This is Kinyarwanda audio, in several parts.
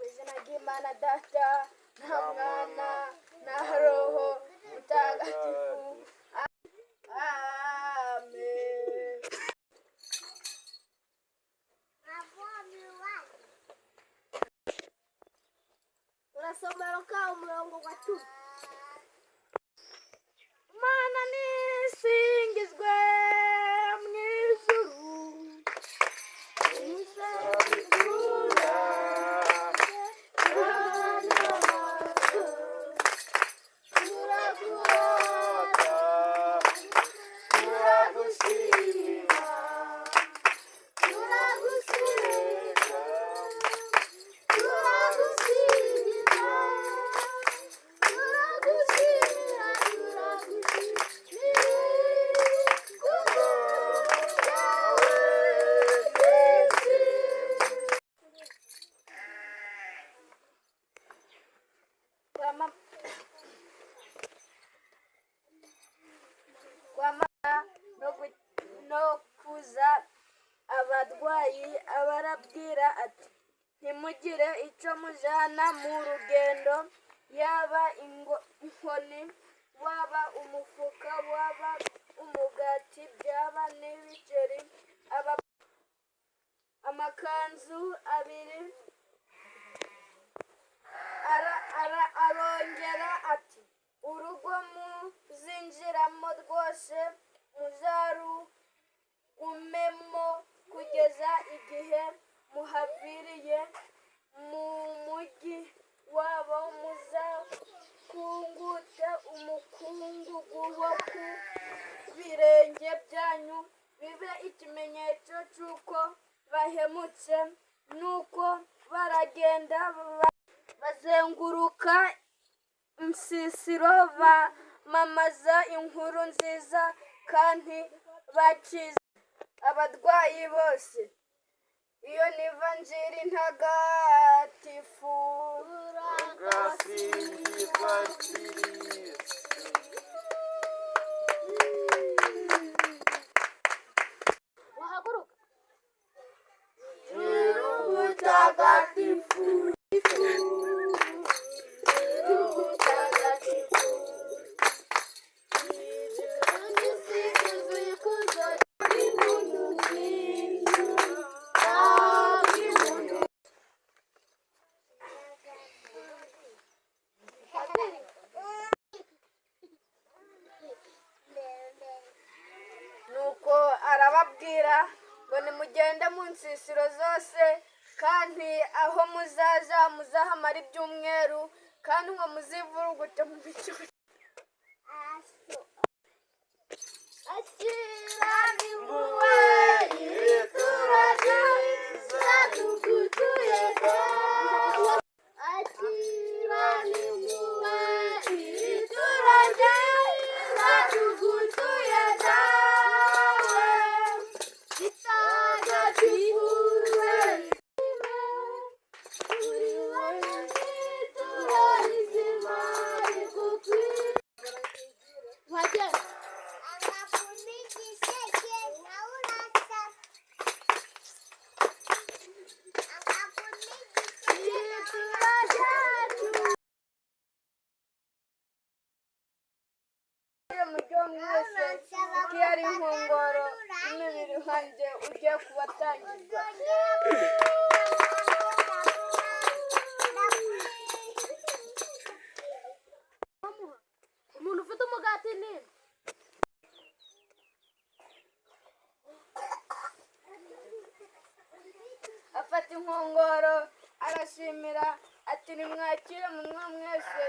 Izina ry'Imana Data na Mwana na Roho Mutagatifu. Amen. Urasoma Luka umurongo wa 10. Mana nisingizwe mu ijuru. No kuza abarwayi, abarabwira ati: "Ntimugire icyo mujana mu rugendo, yaba inkoni, waba umufuka, waba umugati, byaba n'ibiceri, amakanzu abiri." Arongera ati: "Urugo muzinjiramo rwose muzarugumemo kugeza igihe muhaviriye. Mu mujyi wabo muzakungute umukungugu wo ku birenge byanyu, bibe ikimenyetso cy'uko bahemutse." Nuko baragenda, bazenguruka insisiro, bamamaza inkuru nziza kandi bakiza abarwayi bose. Iyo ni Ivanjiri ntagatifu. Ugasingizwa Kristu. Wahaguruka. Nyir'ubutagatifu. Nuko arababwira ngo: "Nimugende mu nsisiro zose, kandi aho muzaza muzahamara ibyumweru, kandi ngo muzivurugute mu bicu." Akira impuhwe, ituraje tugutuye. Akira impuhwe, ituraje tugutuye dawe. Gitagatifu we. Uri wowe ituro rizima rigukwiye. Wagera. Muryo mwese, kuko iyo ari inkongoro y'umubiri wanjye ugiye kubatangirwa. Umuntu ufite umugati ni Afata inkongoro, arashimira, ati: "Nimwakire munywe mwese,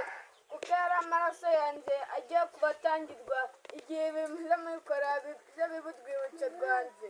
kuko yari amaraso yanjye agiye kubatangirwa. Igihe ibi muze mubikora bize bibe urwibutso rwanjye."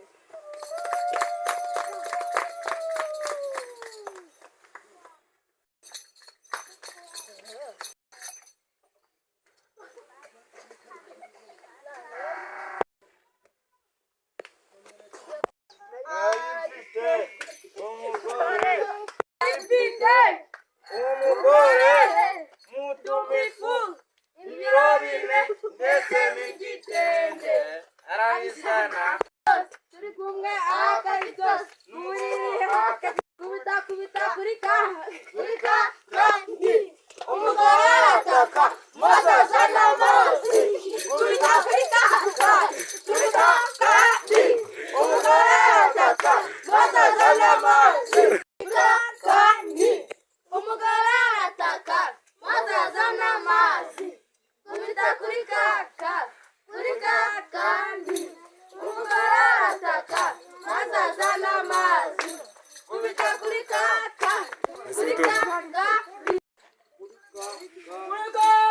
Kubita kuri ka, Kuri ka kandi umugore arataka maze azana amazi. Kubita kuri ka kuri ka kandi umugore arataka maze azana amazi. Ka kandi umugore arataka maze azana amazi. Kubita kuri ka ka kuri ka kandi umugore arataka maze azana amazi. Kubita kuri ka ka kuri ka ka. Kuri ka.